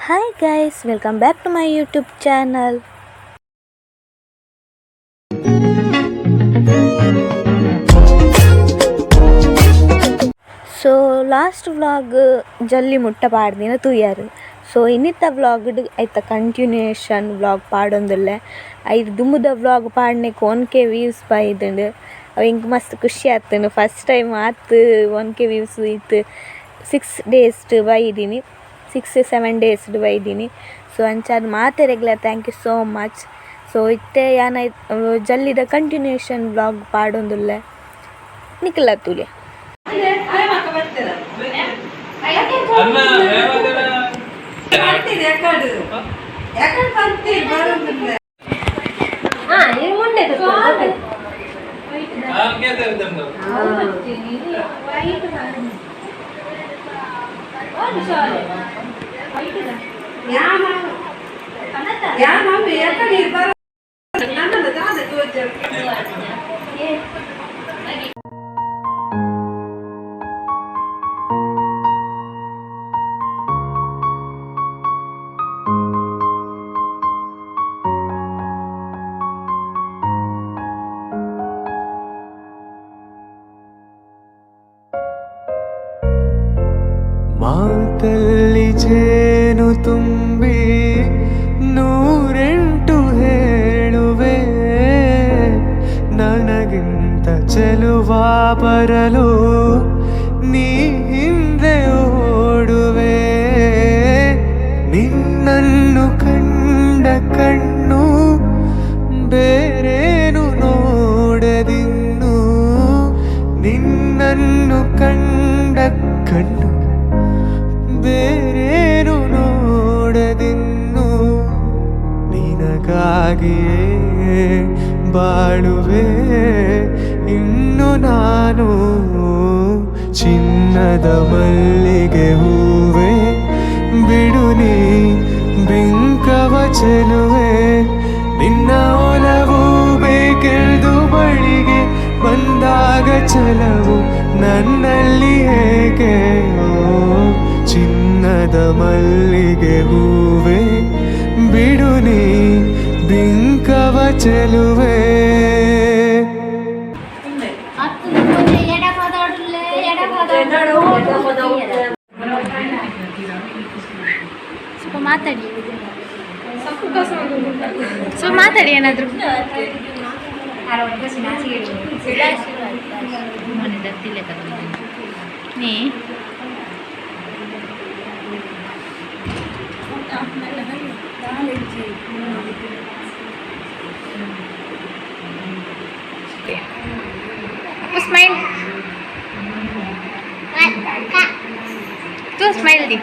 Hi guys, welcome back to my YouTube channel. So last vlog ಜಲ್ಲಿ ಮುಟ್ಟ ಪಾಡ್ದಿನ ತೂಯರ್. ಸೊ ಇನ್ನಿತ್ತ vlog ಐತ ಕಂಟಿನ್ಯೂಯೇಷನ್ ವ್ಲಾಗ್ ಪಾಡೊಂದುಲ್ಲೆ. ಐದು ದುಂಬುದ ವ್ಲಾಗ್ ಪಾಡ್ನೆಕ್ 1K views ಬೈದುಂಡು. ಅವು ಎಂಕ್ ಮಸ್ತ್ ಖುಷಿ ಆತುಂಡು. ಫಸ್ಟ್ ಟೈಮ್ ಆತ್ 1K views ಇತ್ತು 6 ಡೇಸ್ ಬೈದಿನಿ, 6-7 ಡೇಸ್ ಬೈದಿನಿ. ಸೊ ಅಂಚಾದ್ ಮಾತೆರೆಗ್ಲ thank you so much. So ಇತ್ತೆ ಯಾನ ಜಲ್ಲಿದ ಕಂಟಿನ್ಯೂಯೇಷನ್ ವ್ಲಾಗ್ ಪಾಡೊಂದುಲ್ಲೆ, ನಿಕುಲ ತೂಲೆ. ಮಾತಲ್ಲಿ ಜೇನು ತುಂಬಿ ನೂರೆಂಟು ಹೇಳುವೆ, ನನಗಿಂತ ಚೆಲುವ ಬರಲು ನೀ ಹಿಂದೆ ಓಡುವೆ. ನಿನ್ನನ್ನು ಕಂಡ ಕಣ್ಣು ಬೇರೇನು ನೋಡದಿನ್ನು, ನಿನ್ನನ್ನು ಕಂಡ ಕಣ್ಣು ಬೇರೇನು ನೋಡದಿನ್ನು. ನಿನಗಾಗಿಯೇ ಬಾಳುವೆ ಇನ್ನು ನಾನು, ಚಿನ್ನದ ಮಲ್ಲಿಗೆ ಹೂವೆ, ಬಿಡು ನೀ ಬಿಂಕವ ಚೆಲುವೆ. ನಿನ್ನ ಒಲವು ಬೇಕೆಂದು ಬಳಿಗೆ ಬಂದಾಗ ಛಲವು ನನ್ನಲ್ಲಿ ಹೇಗೆ? ಓ ಚಿನ್ನದ ಮಲ್ಲಿಗೆ ಹೂವೆ, ಬಿಡು ನೀ ಬಿಂಕವ ಚೆಲುವೆ. ಸ್ವಲ್ಪ ಮಾತಾಡಿ, ಸ್ವಲ್ಪ ಮಾತಾಡಿ ಏನಾದರೂ. ನೀ ಸ್ಮೈಲ್ ತೂ ಸ್ಮೈಲ್ the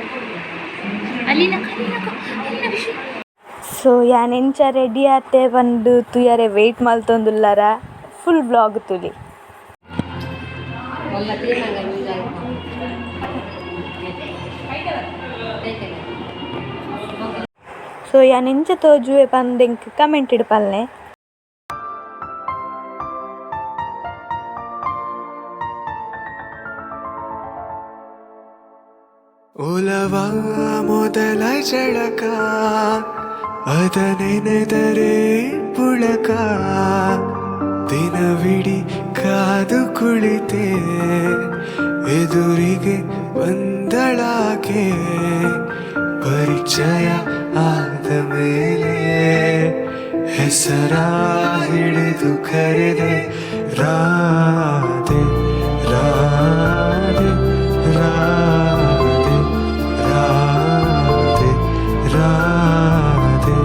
ಅಲ್ಲಿನ ಅಲ್ಲಿನ. ಸೊ ಯಾನ್ ಎಂಚ ರೆಡಿ ಆತೆ ಪಂದ್ ತೂಯರೆ ವೆಯ್ಟ್ ಮಲ್ತೊಂದುಲ್ಲರ, ಫುಲ್ ವ್ಲಾಗ್ ತೂಲಿ. ಸೊ ಯಾನ್ ಎಂಚ ತೋಜುವೆ ಪಂದ್ ಎಂಕ್ ಕಮೆಂಟ್ ಡ್ ಪನ್ಲೆ. ಒಲವ ಮೊದಲ ಝಳಕ, ಅದ ನೆನೆದರೆ ಪುಳಕ. ದಿನವಿಡಿ ಕಾದು ಕುಳಿತೆ, ಎದುರಿಗೆ ಬಂದಳಾಕೆ. ಪರಿಚಯ ಆದ ಮೇಲೆ ಹೆಸರ ಹಿಡಿದು ಕರೆದೆ, ರಾಧೆ ರಾಧೆ ರಾಧೆ ರಾಧೆ ರಾಧೆ ರಾಧೆ.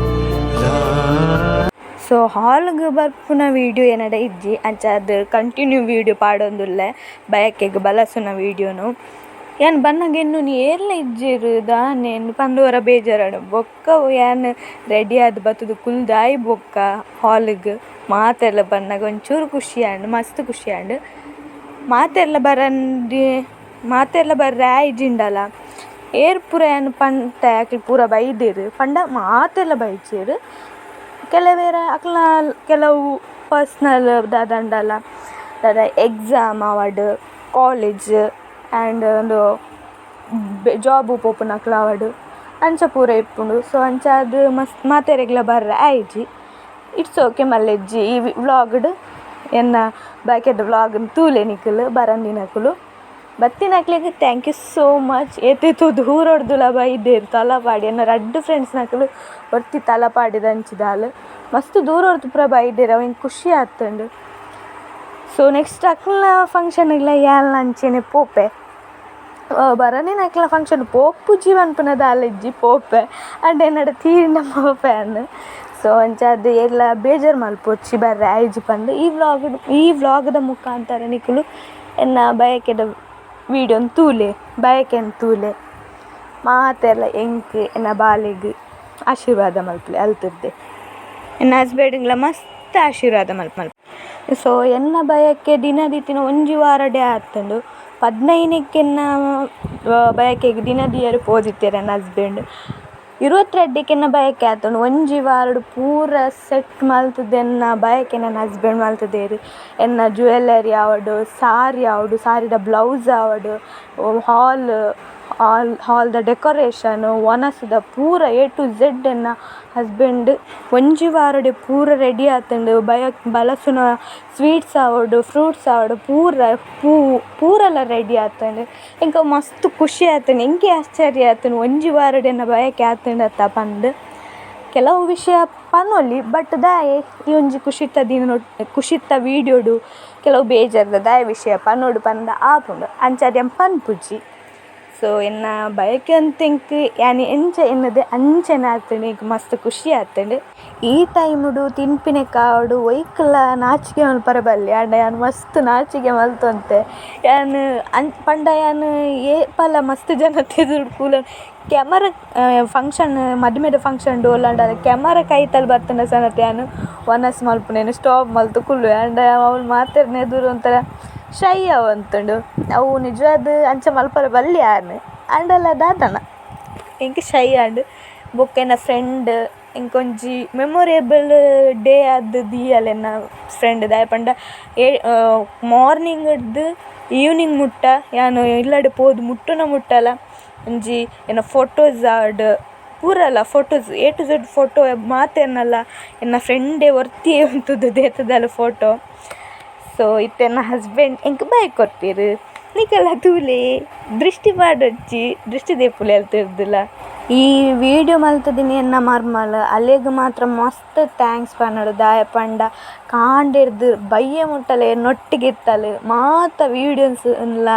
ಸೊ ಹಾಲ್ಗ್ ಬರ್ಪುನ ವೀಡಿಯೋ ಎನ್ನಡ ಇಜ್ಜಿ, ಅಂಚ ಅದು ಕಂಟಿನ್ಯೂ ವೀಡಿಯೋ ಪಾಡೊಂದುಲ್ಲೆ. ಬಯಕೆಗ್ ಬಲಸುನ ವೀಡಿಯೋನು ಯಾನ್ ಬನ್ನಗ ಎನ್ನುನಿ ಏರ್ಲ ಇಜ್ಜೆರ್ ದಾನೆ ಪಂದ್ ಒರ ಬೇಜಾರಾಂಡ್. ಬೊಕ್ಕ ಯಾನ್ ರೆಡಿ ಆದ್ ಬತ್ತುದು ಕುಲ್ದಾಯಿ ಬೊಕ್ಕ ಹಾಲ್ಗ್ ಮಾತೆರ್ಲ ಬನ್ನಗ ಒಂಚೂರು ಖುಷಿ ಆಂಡ್, ಮಸ್ತ್ ಖುಷಿ ಆಂಡ್. ಮಾತೆರ್ಲ ಬರಂದಿ, ಮಾತೆರ್ಲ ಬರ್ರೆ ಆಯಿಜಿಂಡಲ ಏರ್ ಪೂರ ಯಾನ್ ಪಂತೆ ಅಕ್ಲ್ ಪೂರ ಬೈದೆರ್ ಪಂಡ ಮಾತೆರ್ಲ ಬೈಜೆರ್. ಕೆಲವೆರ್ ಅಕ್ಲ್ನ ಕೆಲವು ಪರ್ಸ್ನಲ್ ದಾದಾಂಡಲ ದಾದ ಎಕ್ಸಾಮ್ ಆವಡ್, ಕಾಲೇಜ್ ಆ್ಯಂಡ್ ಉಂದು ಜಾಬ್ ಪೋಪುನಕ್ಲ್ ಆವಡ್, ಅಂಚ ಪೂರ ಇಪ್ಪುಂಡು. ಸೊ ಅಂಚ ಅದು ಮಸ್ತ್ ಮಾತೆರೆಗ್ಲ ಬರ್ರೆ ಆಯ್ಜಿ. It's okay ಮಲ್ಲೆಜ್ಜಿ. ಈ ವ್ಲಾಗ್ಡ್ ಎನ್ನ ಬಯಕೆದ ವ್ಲಾಗ್ ತೂಲೆ ನಿಕುಲು ಬರಂದಿನಕುಲು ಬತ್ತಿನಕ್ಲೆಗ್ thank you so much. ಏತೇತೋ ದೂರೊಡ್ದುಲ ಬೈದೆರ್ Talapady. ಎನ್ನ ರಡ್ಡ್ ಫ್ರೆಂಡ್ಸ್ ನಕುಲು ಒರ್ತಿ ತಲಪಾಡಿದಂಚಿದಾಲ್ ಮಸ್ತ್ ದೂರೊಡ್ದು ಪೂರ ಬೈದೆರ್. ಅವು ಎಂಕ್ ಖುಷಿ ಆತುಂಡು. ಸೊ ನೆಕ್ಸ್ಟ್ ಅಕ್ಲ್ನ ಫಂಕ್ಷನ್ಗ್ಲ ಯಾನ್ಲ ಅಂಚೆನೆ ಪೋಪೆ. ಬರಂದಿನಕ್ಲ್ನ ಫಂಕ್ಷನ್ ಪೋಪುಜಿ ಪನ್ಪುನ ದಾಲ ಇಜ್ಜಿ, ಪೋಪೆ. ಆಂಡ ಎನ್ನಡ ತೀರ್ಂಡ ಪೋಪೆ ಅನ್. ಸೊ ಅಂಚಾದ್ ಏರ್ಲ ಬೇಜಾರ್ ಮಲ್ಪೊಡ್ಚಿ ಬರ್ರೆ ಆಯ್ಜಿ ಪಂದ್. ಈ ವ್ಲಾಗ್ದ ಮುಖಾಂತರ ನಿಕುಲು ಎನ್ನ ಬಯಕೆದ ವೀಡಿಯೋನ್ ತೂಲೆ, ಬಯಕೆನ್ ತೂಲೆ. ಮಾತೆರ್ಲ ಎಂಕ್ ಎನ್ನ ಬಾಲೆಗ್ ಆಶೀರ್ವಾದ ಮಲ್ಪುಲೆ ಅಲ್ತುರ್ದೆ. ಎನ್ನ ಹಸ್ಬೆಂಡ್ಗ್ಲ ಮಸ್ತ್ ಆಶೀರ್ವಾದ ಮಲ್ಪು. ಸೊ ಎನ್ನ ಬಯಕೆ ದಿನ ದೀತಿನ ಒಂಜಿ ವಾರಡೆ ಆತುಂಡು. 15ಕ್ಕೆ ಎನ್ನ ಬಯಕೆಗ್ ದಿನ ದೀಯರೆ ಪೋದಿತ್ತೆರ್ ಎನ್ನ ಹಸ್ಬೆಂಡ್. 22ಕ್ಕೆ ಎನ್ನ ಬಯಕೆ ಆತುಂಡು. ಒಂಜಿ ವಾರಡ್ ಪೂರ ಸೆಟ್ ಮಲ್ತುದು ಎನ್ನ ಬಯಕೆ ನನ್ನ ಹಸ್ಬೆಂಡ್ ಮಲ್ತುದೆರ್. ಎನ್ನ ಜ್ಯುವೆಲ್ಲರಿ ಆವಡ್, ಸಾರಿ ಆವಡ್, ಸಾರಿದ ಬ್ಲೌಸ್ ಆವಡ್, ಹಾಲ್ ಹಾಲ್ ಹಾಲ್ದ ಡೆಕೊರೇಷನ್, ವನಸುದ ಪೂರ A to Z ಎನ್ನ ಹಸ್ಬೆಂಡ್ ಒಂಜಿ ವಾರಡೆ ಪೂರ ರೆಡಿ ಆತುಂಡು. ಬಲಸುನ ಸ್ವೀಟ್ಸ್ ಆವಡ್, ಫ್ರೂಟ್ಸ್ ಆವಡ್, ಪೂರ ಪೂ ಪೂರಲ ರೆಡಿ ಆತುಂಡು. ಎಂಕ್ ಮಸ್ತ್ ಖುಷಿ ಆತುಂಡು. ಎಂಕೇ ಆಶ್ಚರ್ಯ ಆತುಂಡು ಒಂಜಿ ವಾರಡ್ ಎನ್ನ ಬಯಕೆ ಆತುಂಡತ್ತ ಪಂದ್. ಕೆಲವು ವಿಷಯ ಪನೊಲಿ, ಬಟ್ ದಾಯೆ ಈ ಒಂಜಿ ಖುಷಿತ ದಿನ ಖುಷಿತ ವೀಡಿಯೋಡು ಕೆಲವು ಬೇಜಾರ್ದ ದಾಯೆ ವಿಷಯ ಪನೊಡು ಪಂದ್ ಆಪುಂಡು. ಅಂಚಾದ್ ಯಾನ್ ಪನ್ಪುಜಿ. ಸೊ ಎನ್ನ ಬಯಕೆ ಅಂತ ಎಂಕ್ ಯಾನ್ ಎಂಚ ಎನ್ನುದೆ ಅಂಚನೆ ಆತುಂಡು. ಎಂಕ್ ಮಸ್ತ್ ಖುಷಿ ಆತುಂಡು. ಈ ಟೈಮುಡು ತಿನ್ಪಿನೆಕಾವಡ್ ಒಯ್ಕ್ಲ ನಾಚಿಕೆ ಮಲ್ಪರೆ ಬಲ್ಲಿ. ಆಂಡ ಯಾನ್ ಮಸ್ತ್ ನಾಚಿಕೆ ಮಲ್ತೊಂತೆ. ಯಾನ್ ಪಂಡ ಯಾನ್ ಏಪಲ ಮಸ್ತ್ ಜನತ ಎದುರುಡು ಕುಲೊಂದು ಕ್ಯಾಮರಾ ಫಂಕ್ಷನ್ ಮದಿಮೆದ ಫಂಕ್ಷನ್ ಓಲಾಂಡಲ ಕ್ಯಾಮರಾ ಕೈತಲ್ ಬತ್ತುಂಡ ಸಮೇತ ಯಾನ್ ವನಸ್ ಮಲ್ಪುನೇನು ಸ್ಟಾಪ್ ಮಲ್ತ್ ಕುಲ್ಲುವೆ. ಆಂಡ ಅವ್ಲು ಮಾತೆರ್ನ ಎದುರು ಒಂಥರ ಶೈ ಆವೊಂತುಂಡು. ಅವು ನಿಜವಾದ್ ಅಂಚ ಮಲ್ಪರೆ ಬಲ್ಲಿ ಯಾನ್, ಆಂಡಲ ದಾದನ ಎಂಕ್ ಶೈ ಆಂಡ್. ಬೊಕ್ಕ ಎನ್ನ ಫ್ರೆಂಡ್ ಎಂಕೊಂಜಿ ಮೆಮೊರೇಬಲ್ ಡೇ ಆದ್ ದೀಯಲ್ ಎನ್ನ ಫ್ರೆಂಡ್. ದಾಯೆ ಪಂಡ ಮಾರ್ನಿಂಗ್ ಡ್ದ್ ಈವ್ನಿಂಗ್ ಮುಟ್ಟ ಯಾನ್ ಇಲ್ಲಡೆ ಪೋದು ಮುಟ್ಟುನ ಮುಟ್ಟಲ ಒಂಜಿ ಎನ್ನ ಫೋಟೋಸ್ ಆವಡ್ ಪೂರಲ photos A to Z photo ಮಾತೆರ್ನಲ ಎನ್ನ ಫ್ರೆಂಡೇ ಒರ್ತಿಯೇ ಉಂತುದು ದೇತುದಲ್ ಫೋಟೋ. ಸೊ ಇತ್ತೆ ಎನ್ನ ಹಸ್ಬೆಂಡ್ ಎಂಕ್ ಬೈಕ್ ಕೊರ್ಪೆರ್. ನಿಕಲ ತೂಲೆ, ದೃಷ್ಟಿ ಪಾಡೊಡ್ಚಿ, ದೃಷ್ಟಿ ದೆಪ್ಪುಲೆ ಅಲ್ತುರ್ದುಲ. ಈ ವೀಡಿಯೋ ಮಲ್ತುದಿನಿ ಎನ್ನ ಮರ್ಮಲ್. ಅಲೆಗ್ ಮಾತ್ರ ಮಸ್ತ್ thanks ಪನೊಡು. ದಾಯೆ ಪಂಡ ಕಾಂಡೆರ್ದ್ ಬಯ್ಯ ಮುಟ್ಟಲ ಎನ್ನೊಟ್ಟಿಗೆ ಇತ್ತಲ್. ಮಾತ ವೀಡಿಯೋಸ್ ಲ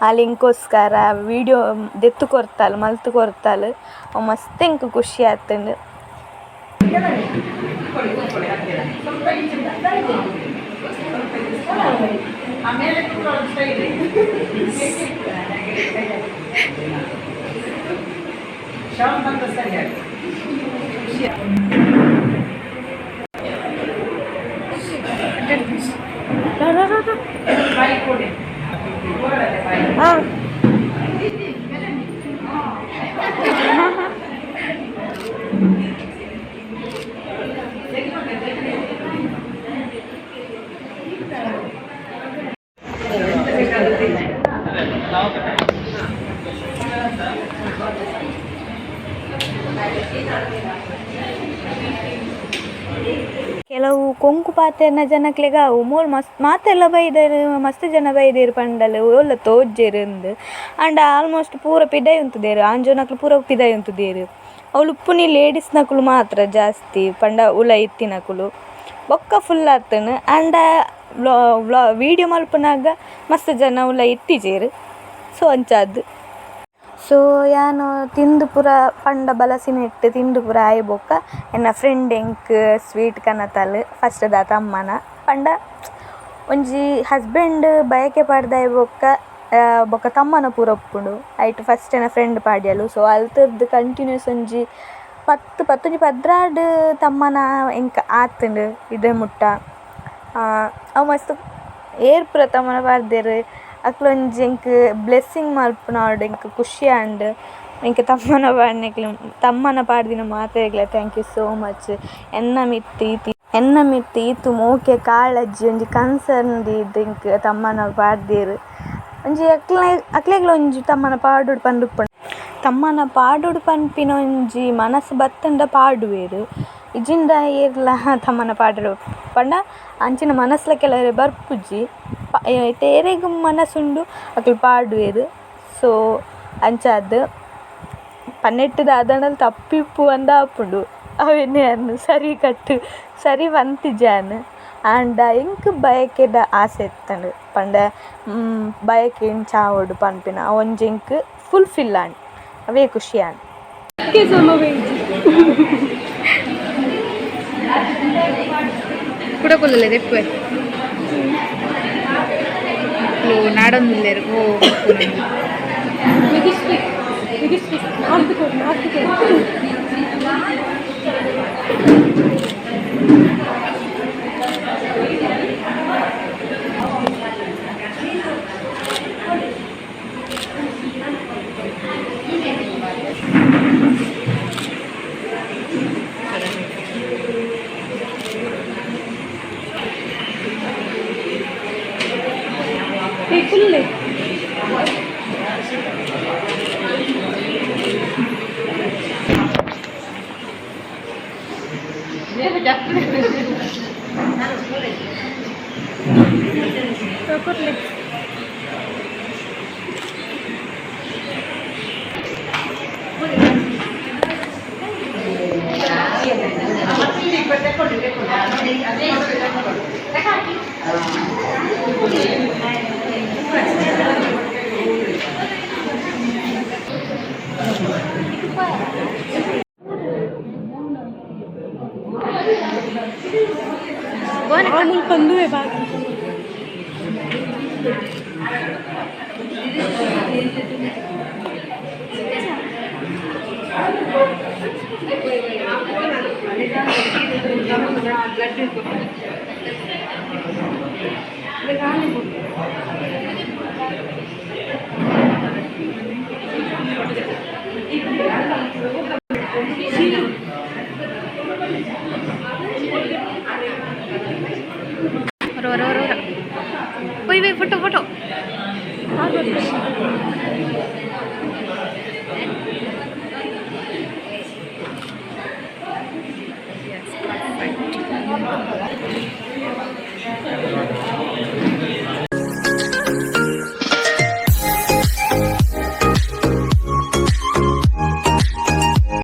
ಆಲ್ ಎಂಕೋಸ್ಕರ ವೀಡಿಯೋ ದೆತ್ತ್ ಕೊರ್ತಾಲ್, ಮಲ್ತ್ ಕೊರ್ತಾಲ್. ಅವು ಮಸ್ತ್ ಎಂಕ್ ಖುಷಿ ಆತುಂಡು. ಕೆಲವು ಕೊಂಕು ಪಾತೆರ್ನ ಜನಕ್ಲೆಗ್ ಅವು ಮೋಲ್ ಮಸ್ತ್ ಮಾತೆಲ್ಲ ಬೈದೆರ್, ಮಸ್ತ್ ಜನ ಬೈದೆರ್ ಪಂಡಲ್ ಓಲ್ಲ ತೋಜ್ಜೆರ್ ಇಂದ್. ಆಂಡ ಆಲ್ಮೋಸ್ಟ್ ಪೂರ ಪಿದಯಿ ಉಂತುದೆರ್, ಆಂಜೋನಕ್ಲು ಪೂರ ಪಿದಯಿ ಉಂತುದೆರ್. ಅವ್ಲು ಉಪ್ಪುನಿ ಲೇಡೀಸ್ ನಕುಲು ಮಾತ್ರ ಜಾಸ್ತಿ ಪಂಡ ಉಲಾಯಿ ಇತ್ತಿನಕುಲು. ಬೊಕ್ಕ ಫುಲ್ ಆತುಂಡು. ಆಂಡ ವೀಡಿಯೋ ಮಲ್ಪುನಗ ಮಸ್ತ್ ಜನ ಉಲಾಯಿ ಇತ್ತಿಜೆರ್. ಸೊ ಅಂಚಾದ್ ಸೊ ಯಾನ್ ತಿಂದು ಪೂರ ಪಂಡ ಬಲಸಿನೆಟ್ ತಿಂದು ಪೂರ ಆಯಿ ಬೊಕ್ಕ ಎನ್ನ ಫ್ರೆಂಡ್ ಎಂಕ್ ಸ್ವೀಟ್ ಕನತಲ್ ಫಸ್ಟ್ ದ ತಮ್ಮನ. ಪಂಡ ಒಂಜಿ ಹಸ್ಬೆಂಡ್ ಬಯಕೆ ಪಾಡ್ದಾಯಿ ಬೊಕ್ಕ ಬೊಕ್ಕ ತಮ್ಮನ ಪೂರ ಉಪ್ಪುಂಡು. ಐಟ್ ಫಸ್ಟ್ ಎನ್ನ ಫ್ರೆಂಡ್ ಪಾಡ್ಯಲು. ಸೊ ಅಲ್ತುರ್ದು ಕಂಟಿನ್ಯೂಸ್ ಒಂಜಿ ಪತ್ತ್ ಪತ್ತೊಂಜಿ 12 ತಮ್ಮನ ಎಂಕ್ ಆತುಂಡು ಇಡೆ ಮುಟ್ಟ. ಅವು ಮಸ್ತ್ ಏರ್ ಪೂರ ತಮ್ಮನ ಪಾಡ್ದೆರ್. ಅಕ್ಲೊಂಜಿ ಎಂಕ್ ಬ್ಲೆಸ್ಸಿಂಗ್ ಮಲ್ಪುನವಡ್ ಎಂಕ್ ಖುಷಿ ಆಂಡ್. ಎಂಕ್ ತಮ್ಮನ ಪಾಡ್ನೆಕ್ಲೆ ತಮ್ಮನ ಪಾಡ್ದಿನ ಮಾತೆರೆಗ್ಲ thank you so much. ಎನ್ನ ಮಿತ್ತ್ ಈತ್ ಮೋಕೆ ಕಾಳಜಿ ಒಂಜಿ ಕನ್ಸರ್ನ್ ದೀದ್ ಎಂಕ್ ತಮ್ಮನ ಪಾಡ್ದೆರ್. ಒಂಜಿ ಅಕ್ಲೆಗ್ಲ ಒಂಜಿ ತಮ್ಮನ ಪಾಡೊಡು ಪಂದ್ ಉಪ್ಪುಂಡು. ತಮ್ಮನ ಪಾಡೊಡು ಪನ್ಪಿನ ಒಂಜಿ ಮನಸ್ ಬತ್ತುಂಡ ಪಾಡುವೆರ್ ಇಜ್ಜಿಂಡ ಏರ್ಲ ತಮ್ಮನ ಪಾಡೆರೆ ಪಂಡ ಅಂಚಿನ ಮನಸ್‌ಲ ಕೆಲವೆರೆಗ್ ಬರ್ಪುಜಿ ಐತ ಏರೆಗ್ ಮನಸ್ ಉಂಡು ಅಕುಲು ಪಾಡುವೆರ್ ಸೋ ಅಂಚಾದ್ ಪನ್ನೆಟ್ಟ್ ದಾದಾಂಡಲ ತಪ್ಪಿಪ್ಪು ಪಂದ್ ಆಪುಂಡು ಅವೆನ್ ಯಾನ್ ಸರಿ ಕಟ್ ಸರಿ ಪಂತಿಜಿ ಯಾನ್ ಆಂಡ ಎಂಕ್ ಬಯಕೆದ ಆಸೆ ಇತ್ತ್ಂಡ್ ಪಂಡ ಬಯಕೆ ಇಂಚ ಆವೊಡು ಪನ್ಪಿನ ಅವೊಂಜಿ ಎಂಕ್ ಫುಲ್‌ಫಿಲ್ ಆಂಡ್ ಅವೇ ಖುಷಿ ಆಂಡ್. ಕುಡ ಕುಲ್ಲಲೆ ದೆಪ್ಪುವೆ ನಾಡೊಂದುಲ್ಲೆರ್ ಓ. ಹೊರ ಹೊರ ಹೊರ ಹೊರ. ಒಯ್ ಒಯ್, ಫೋಟೋ ಫೋಟೋ.